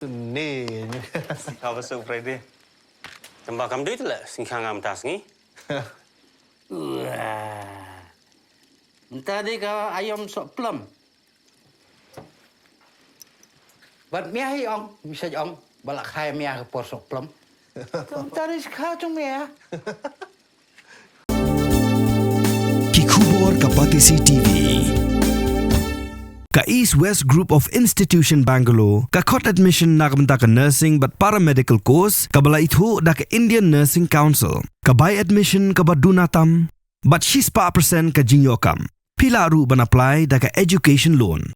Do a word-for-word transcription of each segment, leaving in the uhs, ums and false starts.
Ni. Ka ba suk Friday. Tamba kam dei la sing khang am tas ngi. Wah. Mynta dei ka aïom sohplem. Bad mia hi ong, bisa ong, ba la khai mia ka por sohplem. Mynta dei skha jong mia. Ki khubor ka Batesi T V. Ka East West Group of Institution Bangalore ka khot admission na ka bynta ka nursing bad paramedical course kaba la ithuh da ka Indian Nursing Council. Ka bai admission kaba duna tam bad shispah percent ka jingïoh kam. Phi lah ruh ban apply da ka education loan.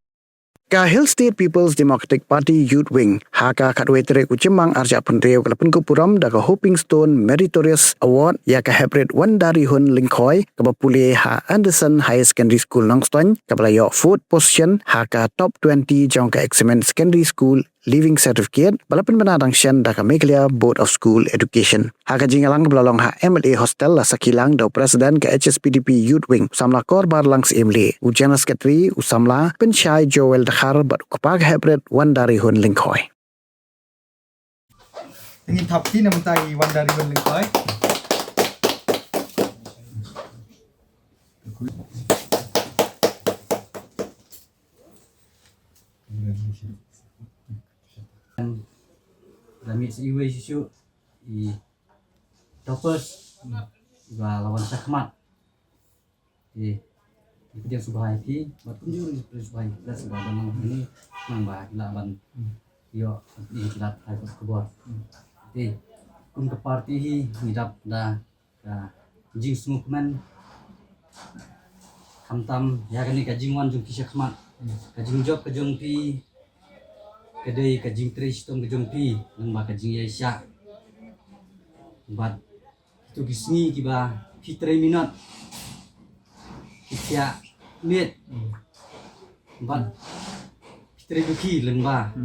Ka Hill State People's Democratic Party Youth Wing ha ka khatwei tarik u Jymmang arhajar arphew hynriew ka la pynkup burom da ka Hoping Stone Meritorious Award ïa ka Heprit Wandarihun Lyngkhoi kaba pule ha Anderson Higher Secondary School Nongstoiñ, kaba la ïoh fourth position ha ka top twenty jong ka exam secondary school Leaving Certificate ba la pynbna dang shen da ka Meghalaya Board of School Education. Ha ka jingïalang kaba la long ha M L A Hostel la sakhi lang da u President ka H S P D P Youth Wing, u samla Korbar Langsiem Leh, u General Secretary u samla Pynshai Joel Dkhar bad u kpa ka Heprit Wandarihun Lyngkhoi. Ngin thap kti na mynta i Wandarihun Lyngkhoi. Da mih sa iwei shisha i toppers ba la wan shakhmat. Te ngi pdiang sngewbha ïa phi bad kumjuh ruh ngi pdiang sngewbha ïa phi ba nang hangne, nang ba ki lah ban ïoh ïa ki lad hai ka khubor. Te kum ka party hi ngi dap da ka jingsngewkmen khamtam ïa kane ka jingwan jong phi shakhmat. Ka jingjop ka jong phi ka dei ka jingtrei shitom ka jong phi lyngba ka jingïaishah. Bad kito ki sngi kiba phi trei minot, phi thiah miet, bad phi trei dukhi lyngba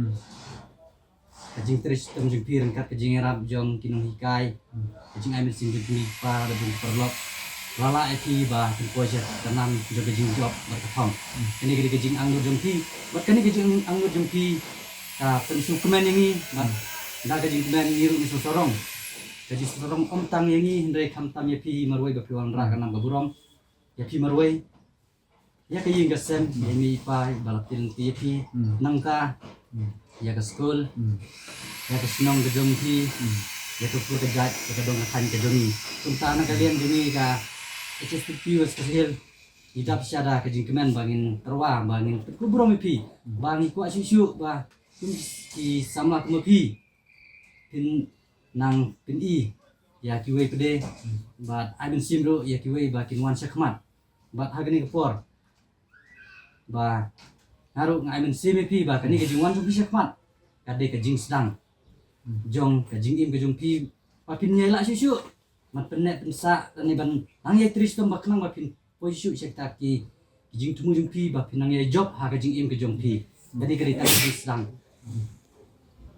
ka jingtrei shitom jong phi ryngkat ka jingïarap jong ki nonghikai, ka jingai mynsiem jong ki kmie ki kpa bad jong ki paralok. La lah ïa phi ba phin poi sha ka nam jong ka jingjop bad ka thong. Kane ka dei ka jingangnud jong phi bad kane ka jingangnud jong phi ka pynsngewkmen ïa ngi bad da ka jingkmen ngi ruh ngi sngewsarong. Ka jingsngewsarong ym tang ïa ngi hynrei khamtam ïa phi marwei ba phi wanrah ka nam ka burom. Ïa phi marwei, ïa ka ïing ka sem, ïa i mei i pa ba la pynlong ïa phi, nangta ïa ka skul, ïa ka shnong ka jong phi, ïa ka kur ka jait, ïa ka dong ka thaiñ ka jong ngi. Kumta na ka liang jong ngi ka H S P D P West Khasi Hills ngi dap shisha da ka jingkmen ba ngin tyrwa ba ngin pynkup burom ïa phi, ba ngi kwah shuh shuh ba kum ki samla kum ma phi phin nang pyni ïa kiwei pat de bad ai mynsiem ruh ïa kiwei ba kin wan shakhmat. Bad ha kane ka por ba nga ruh nga ai mynsiem ïa phi ba kane ka jingwan jong phi shakhmat ka dei ka jingsdang jong ka jingim ka jong phi ba phin ïai lah shuh shuh. Ban pynneh pynsah lane ban nang ïai trei shitom ba khnang ba phin poi shuh sha kita ki jingthmu jong phi ba phin nang ïai jop ha ka jingim ka jong phi. Ka dei ka dei tang ka jingsdang.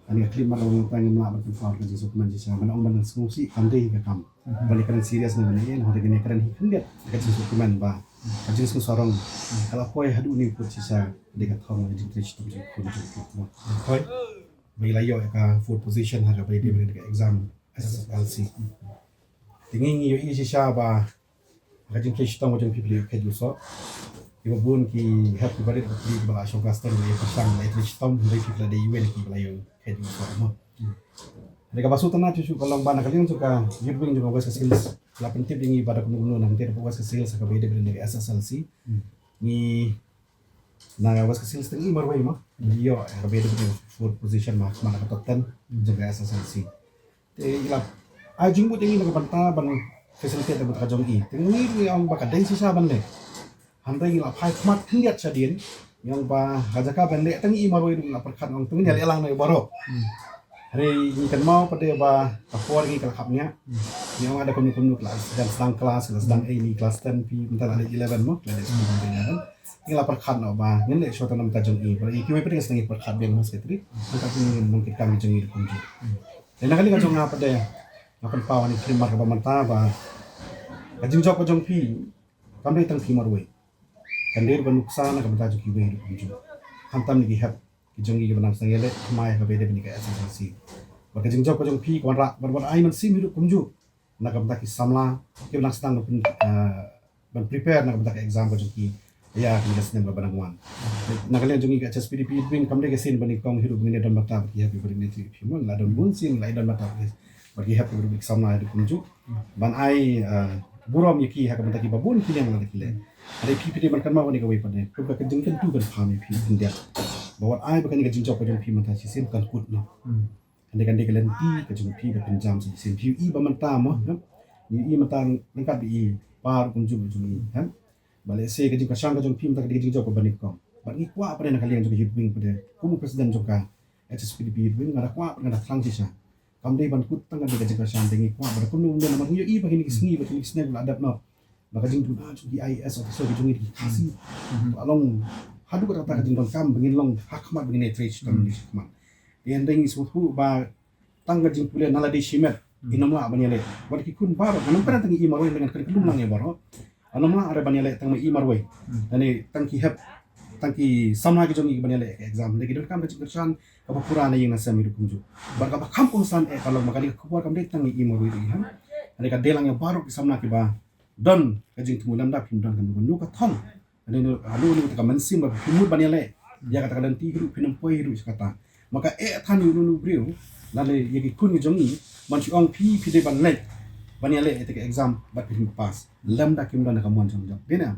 Ani ka khlem mar ong tang ngam lah ban pynpaw ka jingsngewkmen shisha ban ong ban sngewsih kam dei ka kam. Ban ïa kren serious ne ban ïa ïa kane kren hi khyndiat ka jingsngewkmen ba ka jingsngewsarong ka la poi haduh ni put shisha ka dei ka thong ka jingtrei shitom jong khun jong khun. Hoi. Ba i la ïoh ïa ka fourth position ha ka ba i dei ka exam S S L C. Te ngi ngi ïohi shisha ba ka jingtrei shitom ka jong phi phi la ïoh kheit u soh. Kiba bun ki hep kiba rit ba phi ba la shong class ten ba la ïoh pyrshang ba la ïoh trei shitom hynrei phi la dei iwei na ki ba la ïoh kheit u soh mo. Hynrei kaba sngewtynnat shuh shuh ka long ba na ka liang jong ka youth wing jong ka West Khasi Hills la pyntip ïa ngi ba da kumno kumno na ka bynta ka West Khasi Hills ha kaba ïadei bad ka S S L C. Ngi na ka West Khasi Hills tang i marwei mo. Ïoh ka bad fourth position ma ma na ka top ten jong ka S S L C. Te i la ai jingmut ïa ngi na ka bynta ban facilitate da ka jong i. Te ngi ngi ong ba ka dei shisha ban leh. Hynrei ngi la phai khmat khyndiat shadien. Ngi ong ba ka jaka ban leh tang i marwei ngi la pyrkhat ong tang ngi leh lang na baroh. Hynrei ngi kynmaw pat de ba ka por ngi ka la khap nia. Ngi ong ada kumno kumno ka la dang sdang klas, ka la sdang A ni klas ten phi mynta la dei eleven mo, la dei eleven. Ngi la pyrkhat noh ba ngin leh shwa tang na bynta jong i. Ba i kiwei pat de ngi sdang ngi pyrkhat biang mo secretary. Mynta phi ngi nongkitkam jong i kumjuh. Te na kane ka jong nga pat de nga pynpaw ni khlieh mar kaba mynta ba ka jingjop ka jong phi kam dei tang phi marwei. Kan dei ruh ban nuksa na ka bynta jong kiwei ruh kumjuh. Khamtam ni ki hep ki jong ngi kiba nang sdang ïaleh thymmai ha kaba ïadei bad kane ka S S L C. Bad ka jingjop ka jong phi ka wanrah, bad wat ai mynsiem hi ruh kumjuh na ka bynta ki samla kiba nang sdang ban pyn-, ah, ban prepare na ka bynta ka exam ka jong ki ïa kane ka snem kaba nang wan. Na ka liang jong ngi ka H S P D P Youth Wing kam dei ka sien ba nyngkong hi ruh ba ngin ïa don bynta bad ki hep kiba rit ne tri phi mo, la don bun sien la ïa don bynta bad ki, bad ki hep kiba rit ki samla hi ruh kumjuh. Ban ai, ah, burom ïa ki ha ka bynta kiba bun ki liang la ki leh. Hynrei phi phi dei ban kynmaw kane kawei pat de, kum ka jingkyntu kynpham ïa phi India, ba wat ai ba kane ka jingjop ka jong phi mynta shisien kan kut noh. Hynrei kan dei ka lynti ka jong phi ba pynjam shisien. Phi ïohi ba mynta mo, ha? Ïohi mynta ryngkat bad i pa ruh kumjuh jong i, ha? Ba lehse ka jingkyrshan ka jong phi mynta ka dei ka jingjop kaba nyngkong. Bad ngi kwah pat de na ka liang jong ka Youth Wing pat de, kum u president jong ka H S P D P Youth Wing, nga da kwah pat, nga da thrang shisha. Kam dei ban kut tang ka dei ka jingkyrshan, te ngi kwah ba da kumno kumno namar ngi ïohi ba kine ki sngi, ba kine ki sngi la dep noh ba ka jingduna jong ki I A S officer ki jong ngi ki Khasi ba long haduh katta katta ka jingdonkam ba ngin long ha khmat ba ngin ïatrei shitom shikhmat. Te hynrei ngi sngewthuh ba tang ka jingpule na lade shimet, ngim lah ban ïaleh. Wat ki khun baroh, ngam kren tang ïa i marwei, ngan kren kylluid lang ïa baroh. Ngim lah re ban ïaleh tang ma i marwei, lane tang ki hep, tang ki samla ki jong ngi ban ïaleh exam. Hynrei ki donkam ka jingkyrshan kaba pura na ïing na sem hi ruh kumjuh. Bad kaba kham kongsan eh ka long ba kane ka khubor kam dei tang ïa i marwei ruh, ha? Hynrei ka dei lang ïa baroh ki samla kiba don ka jingthmu, lymda phim don kano kano ka thong, lane kano kano ka mynsiem ba phi mut ban ïaleh ïa kata ka lynti hi ruh, phin ym poi hi ruh sha kata. Ma ka eh than ïa uno uno u briew, lane ïa ki khun ki jong ngi, ban shu ong phi phi dei ban leit ban ïaleh ïa kata ka exam bad phin pass, lymda kim don ka mon jong jong. Dei ne em?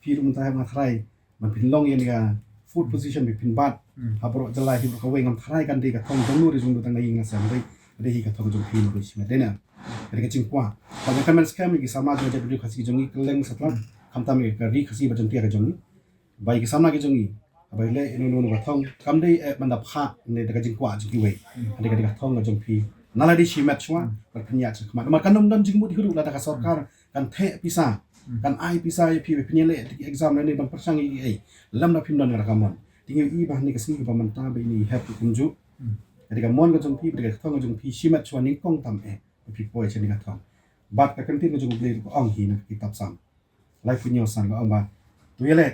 Phi ruh mynta hep nga tharai ban phin long ïa kane ka fourth position ba phin bat ha baroh jylla hi baroh kawei, ngam tharai kan dei ka thong jong no re jong no tang na ïing na sem, dei, dei hi ka thong jong phi marwei shimet, dei ne em? Ka dei ka jingkwah. Bad nga kyrmen skhem ïa ki samla jong ka jaitbynriew Khasi jong ngi kylleng satlak, khamtam ïa ka ri Khasi bad Jaiñtia ka jong ngi, ba ïa ki samla ki jong ngi haba ïaleh ïa uno uno ka thong, kam dei eh ban da phah ne da ka jingkwah jong kiwei. Ka dei, ka dei ka thong ka jong phi na lade shimet shuwa bad phin ïaid sha khmat. Namar kan ym don jingmut hi ruh lada ka sorkar kan theh pisa, kan ai pisa ïa phi ba phin ïaleh ïa ki exam lane ban pyrshang ïa kiei, lymda phim don kata ka mon. Te ngi ïohi ba ha kane ka sngi kaba mynta ba ine i hep ruh kumjuh, ka dei ka mon ka jong phi, ka dei ka thong ka jong phi shimet shuwa nyngkong tam eh ba phi poi sha kane ka thong. Bad ka kyntien ka jong U Blei ruh ka ong hi na ka kitab Salm laiphew hynñiew san, ka ong ba to ïaleh,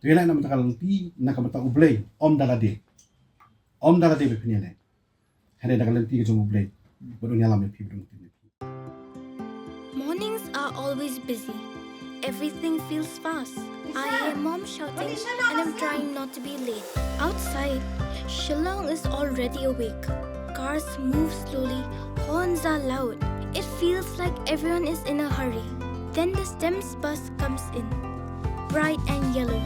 to ïaleh na ka bynta ka lynti, na ka bynta U Blei, ym da lade. Ym da lade ba phin ïaleh. Hynrei da ka lynti ka jong U Blei, bad un ïalam ïa phi, bad un ktien ïa phi. Mornings are always busy. Everything feels fast. I hear mom shouting and I'm trying not to be late. Outside, Shillong is already awake. Cars move slowly, horns are loud. It feels like everyone is in a hurry. Then the STEMS bus comes in. Bright and yellow.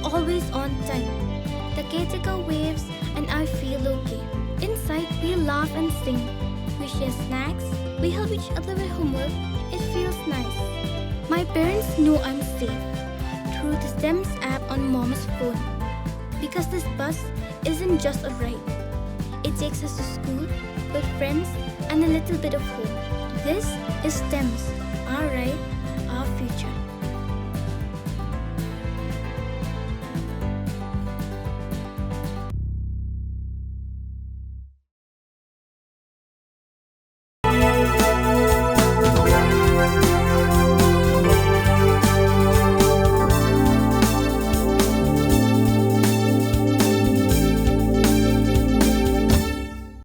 Always on time. The caretaker waves and I feel okay. Inside, we laugh and sing. We share snacks. We help each other with homework. It feels nice. My parents know I'm safe through the STEMS app on mom's phone. Because this bus isn't just a ride. It takes us to school, with friends, and a little bit of home. This is STEMS, our ride,